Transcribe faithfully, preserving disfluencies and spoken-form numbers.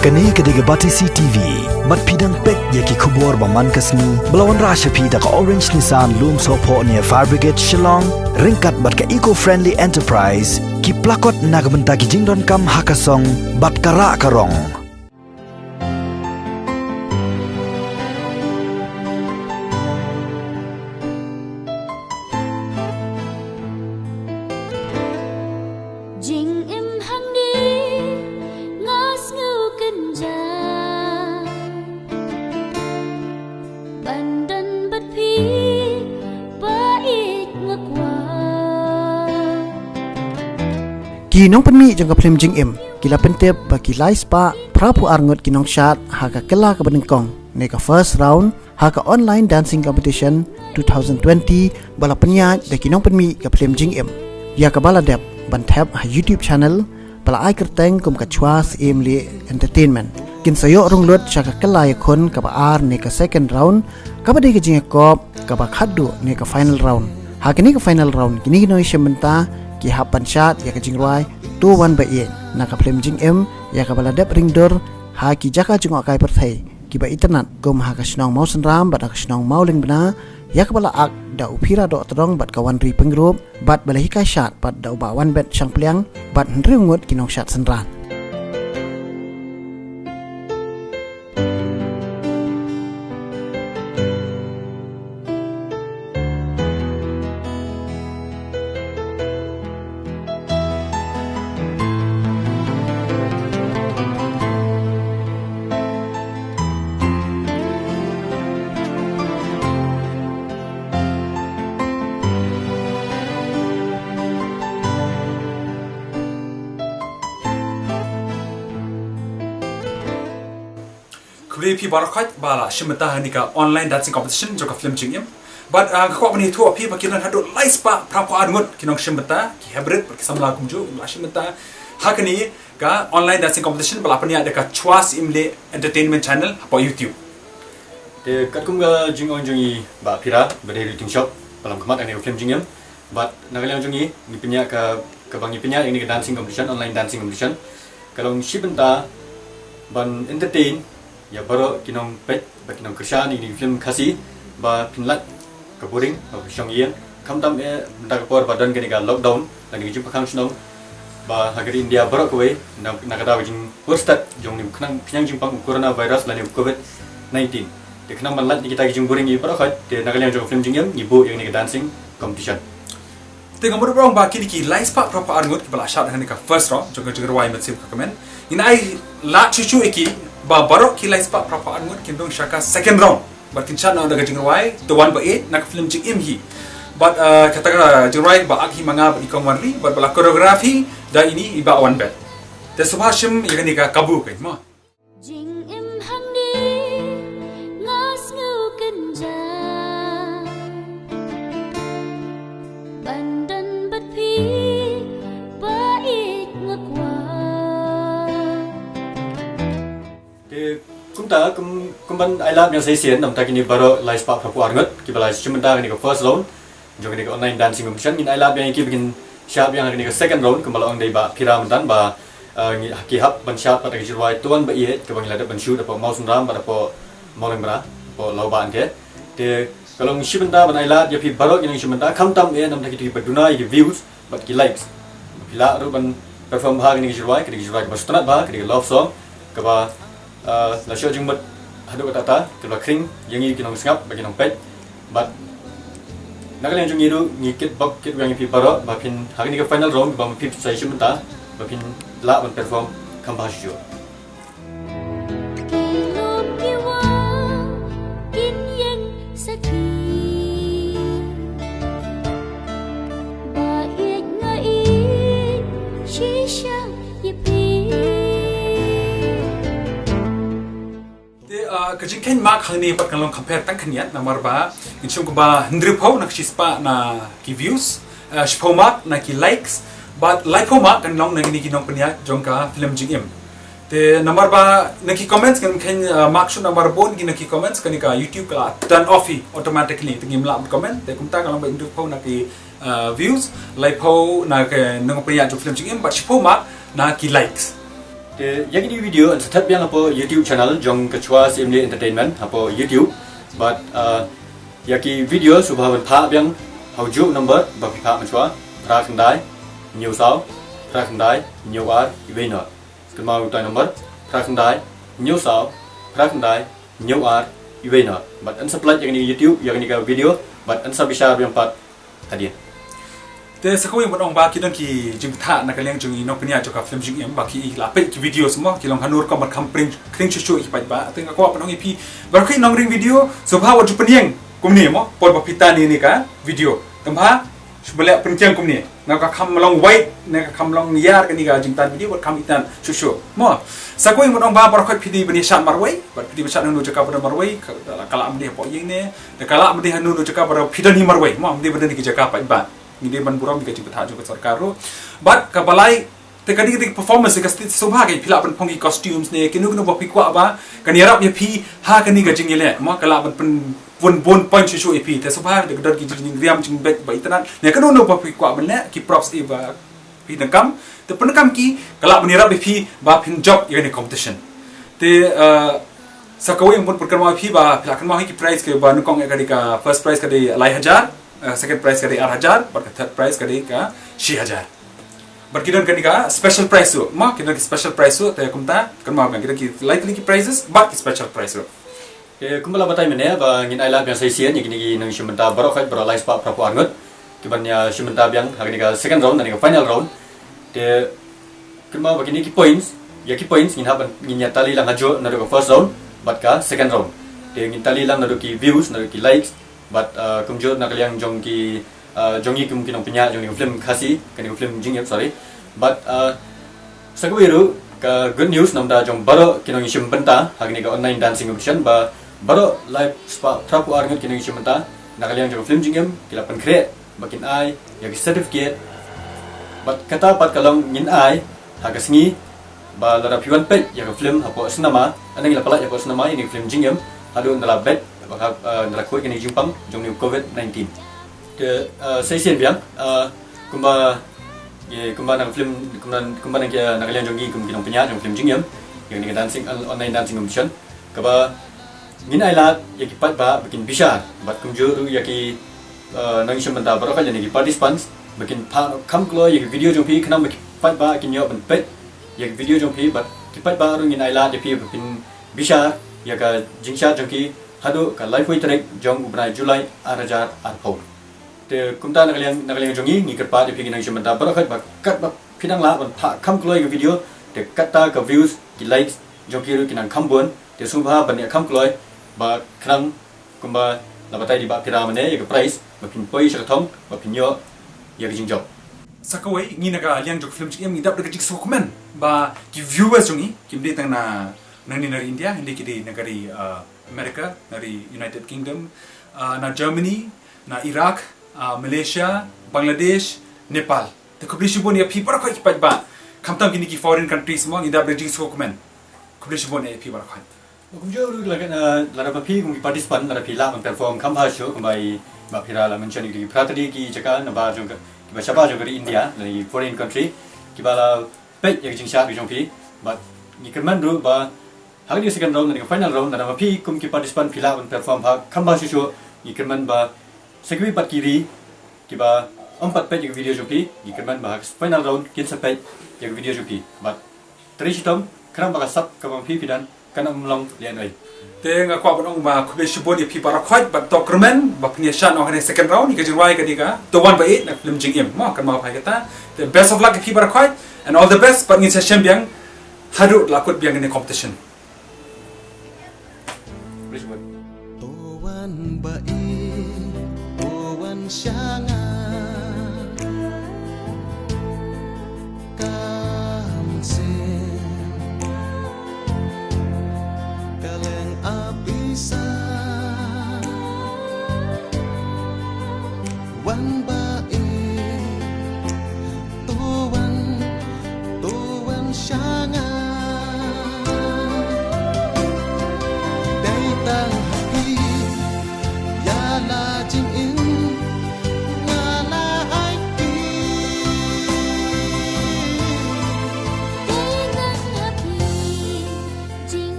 Kane ka dei ka Batesi T V. Bad phi dang peit ïa ki khubor ba man ka sngi ba la wanrah sha phi da ka Orange Nissan Lumsohphoh near Fire Brigade Shillong, ryngkat bad ka Eco Friendly Enterprise, ki plakot na ka bynta ki jingdonkam ha ka song bad ka rah ka rong. Jingim hangne nga sngew kynja ban don bad phi, ba ïeit nga kwah. Ki nongpynmih jong ka phlim Jingim ki la pyntip ba ki lai spah phra phew ar ngut ki nongshad ha ka kylla kaba nyngkong ne ka first round ha ka online dancing competition two thousand twenty ba la pynïaid da ki nongpynmih ka phlim Jingim, ïa kaba la dep ban thep ha YouTube channel ba la ai kyrteng kum ka Chwa Syiem Lieh Entertainment. Kin sa ïoh rung lut sha ka kylla ïakhun kaba ar ne ka second round, kaba dei ka jingïakop kaba khatduh ne ka final round. Ha kane ka final round kine ki nongïashim bynta ki hap ban shad ïa ka jingrwai To Wan Ba Ïeit na ka phlim Jingim, ïa kaba la dep ring dur ha ki jaka jngohkai pyrthei kiba itynnad kum ha ka shnong Mawsynram bad ha ka shnong Mawlyngbna, ïa kaba la ak da u Phira Dohtdong bad ka Wanri Pyngrope, bad ba la hikai shad pat da u Bah Wanbet Shangpliang bad hynriew ngut ki nongshad synran. Khublei phi baroh khoit ba la shim bynta ha kane ka online dancing competition jong ka film Jingim. Bad, ah, nga kwah ban ïathuh ïa phi ba ki don haduh lai spah phra phew ar ngut ki nongshim bynta, ki hybrid bad ki samla kumjuh ba la shim bynta ha kane ka online dancing competition ba la pynïaid da ka Chwa Syiem Lieh Entertainment Channel hapoh YouTube. Te katkum ka jingong jong i Bah Phira ba dei ruh i tyngshop ba lam khmat ha kane ka film Jingim. Bad na ka liang jong ngi, ngi pynïaid ka, kaba ngi pynïaid ïa kane ka dancing competition, online dancing competition, ka long shi bynta ban entertain ïa baroh ki nongpeit bad ki nongkyrshan ïa kine ki film Khasi ba phin lait ka boring ba phin shong ïing, khamtam eh mynta ka por ba don kane ka lockdown lane ka jingpynkhang shnong ba ha ka ri India baroh kawei na, na ka daw ka jingpur stad jong une u khnang khñiang jingpang u coronavirus lane u covid nineteen. Te khnang ban lait ïa kita ki jingboring ïa baroh khoit, te na ka liang jong ka film Jingim ngi buh ïa kane ka dancing competition. Te nga mut ban ong ba kine ki lai spah phra phew ar ngut kiba la shad ha kane ka first round jong ka jingrwai mynsiem ka kmen, ngin ai lad shuh shuh ïa ki ba baroh ki lai spah phra phew ar ngut kin rung sha ka second round bad kin shad noh da ka jingrwai To Wan Ba Ïeit na ka film Jingim hi. Bad, eh, kata ka jingrwai ba ak hi ma nga bad i Kong Wanri bad ba la choreography da ine i Bah Wanbet. Te sngewbha shim ïa kane ka kabu kein mo. Jingim hangne nga sngew kynja ban don bad phi, ba ïeit nga kwah. Te kumta kum, kum ban ai lad ïa sa shisien namar kine baroh lai spah phra phew ar ngut kiba la shim bynta ha kane ka first round jong kane ka online dancing competition, ngin ai lad biang ïa ki ba kin shad biang ha kane ka second round, kumba la ong da i Bah Phira mynta ba, eh, ngi, ki hap ban shad pat ha ka jingrwai To Wan Ba Ïeit kaba ngi la dep ban shoot hapoh Mawsynram bad hapoh Mawlyngbna, hapoh Lawbah Angkhe. Te ka long shi bynta ban ai lad ïa phi baroh ki nongshim bynta, khamtam eh namar kito kiba duna ïa ki views bad ki likes. Phi lah ruh ban perform bha kane ka jingrwai, kane ka jingrwai kaba sngewtynnat bha, kane ka love song kaba, ah, la shoh jingmut haduh katta katta, kaba khring ïa ngi ki nongsngap bad ki nongpeit. Bad na ka liang jong ngi ruh ngi kitbok kitweng ïa phi baroh ba phin ha kane ka final round kaba ma phi sa ïashim bynta ba phin lah ban perform kham bha shuh shuh. Ki lum ki wah kin ïeng sakhi. Ba ïeit nga ïeit shisha ïa phi. Te, ah, ka jingkheiñ mark hangne pat kan long compare tang khyndiat namar ba ngin shim kumba hynriewphew na ka shispah na ki views, ah, shiphew mark na ki likes, bad laiphew mark kan long na kine ki nongpynïaid jong ka film Jingim. Te namar ba na ki comments ngin kheiñ, ah, mark shuh namar bun ki na ki comments kane ka YouTube ka la turn off hi automatically, te ngim lah ban comment. Te kumta ka long ba hynriewphew na ki, ah, views, laiphew na ki nongpynïaid jong film Jingim bad shiphew mark na ki likes. Eh, ïa kine ki video yn sa thet biang hapoh YouTube channel jong ka Chwa Syiemlieh Entertainment hapoh YouTube. Bad, uh, ïa ki video sngewbha ban phah biang ha u juh number ba phi phah mynshwa, phra khyndai hynñiew saw, phra khyndai hynñiew ar, iwei noh. Kynmaw utai number, phra khyndai hynñiew saw, phra khyndai hynñiew ar, iwei noh. Bad yn sa pynlait ïa kane ka YouTube, ïa kane ka video, bad yn sa bishar biang pat hadien. Te sa kawei ngan ong ba ki don ki jingbatai na ka liang jong i nongpynïaid jong ka film jingim ba ki la peit ki video mo, ki long hangne kum ba kham pring, pring shuh shuh ki paidbah. Te nga kwah ban ong ïa phi, baroh ki nongring video, sngewbha wat ju pynïeng kumne mo, por ba phi tan ïa kane ka video. Tang ba shu ba leh pynkiang kumne. Nga ka kham long wait, nga ka kham long ïar kane ka jingtan video, wat kham ïa tan shuh shuh mo. Sa kawei ngan ong ba baroh phi dei ban ïashad marwei, bad phi dei ban shad hangne jaka ba don marwei, ka, ka la mynta hapoh ïing ne, da ka la mynta hangne jaka ba phi don hi marwei mo, mynta ba don hi ki jaka paidbah. Ngi dei ban burom ïa ka jingbatai jong ka sorkar ruh. Bad kaba lai, te ka dei ka dei performance ka stage sngewbha ka phi lah ban phong ki costumes ne, kino kino ba phi kwah ba kan ïarap ïa phi ha kane ka jingïaleh mo, ka lah ban pyn bun bun point shuh shuh ïa phi. Te sngewbha da ka don ki jingriam jingbeit ba itynnad ne, kino kino ba phi kwah ban leh, ki props ïa ba phi donkam, te pyndonkam ki, ka lah ban ïarap ïa phi ba phin jop ïa kane competition. Te, uh, sa kawei ngan pynkynmaw ïa phi ba phi lah kynmaw hi ki prize kiba nyngkong, ïa ka dei ka first prize ka dei lai hajar, uh, second prize ka dei ar hajar, bad ka third prize ka dei ka shi hajar. Bad ki don kane ka special prize ruh mo, ki don ka special prize ruh, te kumta kynmaw biang ki don ki lai tylli ki prizes bad ki special prize ruh. Te kumba la batai mynne ba ngin ailad biang sa shisien ïa kine ki nongïashim bynta baroh khoit, baroh lai spah phra phew ar ngut kiban ïashim bynta biang ha kane ka second round, ha kane ka final round. Te kynmaw ba kine ki points, ïa ki points ngin hap ban, ngin ïa tally lang hajuh naduh ka first round bad ka second round. Te ngin tally lang naduh ki views, naduh ki likes, bad, uh, kumjuh na ka liang jong ki, uh, jong ngi kum ki nongpynïaid jong kane ka film Khasi, kane ka film Jingim, sorry. Bad, uh, sa kawei ruh ka good news namar jong baroh ki nongïashim bynta ha kane ka online dancing competition ba baroh lai spah phra phew ar ngut ki nongïashim bynta na ka liang jong ka film Jingim ki la pynkhreh ba kin ai ïa ki certificate. Bad kata pat ka long ngin ai ha ka sngi ba lada phi wan peit ïa ka film hapoh cinema, ynda ngi la pyllait hapoh cinema ïa kane ka film Jingim, haduh ynda la bet, ba ka, uh, ynda la khuid kane ka jingpang jong une u covid nineteen. Te, uh, sa shisien biang, uh, kumba, ïa, kumba na ka film, kumba, kumba na ka, na ka liang jong ngi kum ki nongpynïaid jong film Jingim, ïa kane ka dancing, on-, online dancing competition, kaba ngin ailad ïa ki paidbah ba kin bishar, bad kumjuh ruh ïa ki, uh, nongïashim bynta baroh khoit, ïa ki participants, ba kin phah noh kham kloi ïa ki video jong phi khnang ba ki paidbah kin ïoh ban peit ïa ki video jong phi, bad ki paidbah ruh ngin ailad ïa phi ba phin bishar ïa ka jingshad jong ki haduh ka laiphew tarik jong u bnai July ar hajar arphew. Te kumta na ka liang, na ka liang jong ngi, ngi kyrpad ïa phi ki nongïashim bynta baroh khoit ba katba phi dang lah ban phah kham kloi ïa ka video, te katta ka views, ki likes jong phi ruh kin nang kham bun. Te sngewbha ban ïa kham kloi ba khnang kumba la batai da i Bah Phira mynne ïa ka prize, ba phin poi sha ka thong, ba phin ïoh ïa ka jingjop. Sa kawei, ngi na ka liang jong ka film Jingim ngi dap da ka jingsngewkmen ba ki viewers jong ngi kim dei tang na, nangne na ri India, hynrei ki dei na ka ri, uh, America, na ri United Kingdom, uh, na Germany, na Iraq, uh, Malaysia, Bangladesh, Nepal. Te khublei shibun ïa phi baroh khoit ki paidbah. Khamtam kine ki foreign countries mo, ngi dap da ka jingsngewkmen. Khublei shibun ïa phi baroh khoit. Kumjuh ruh lada, uh, lada ma phi kum ki participant, lada phi lah ban perform kham bha shuh, kumba i Bah Phira la mention ïa ki phra tylli ki jaka na bar jong ka, kiba shabar jong ka ri India, lane ki foreign country, kiba la peit ïa ka jingshad ka jong phi. Bad ngi kyrmen ruh ba ha kane ka second round lane ka final round, lada ma phi kum ki participant phi lah ban perform ha kham bha shuh shuh, ngi kyrmen ba sa kiwei pat ki ri kiba ym pat peit ïa ka video jong phi, ngi kyrmen ba ha ka final round kin sa peit ïa ka video jong phi. Bad trei shitom, khnang ba ka sap kaba ma phi phi don kan ym long liang ei. Te nga kwah ban ong ba khublei shibun ïa phi baroh khoit, bad to kyrmen ba phin ïashad noh ha kane ka second round, ïa ka jingrwai ka dei ka To Wan Ba Ïeit na ka film Jingim mo, kynmaw phi kata. Te best of luck ïa phi baroh khoit, and all the best, bad ngin sa ïashem biang haduh la kut biang kane ka competition.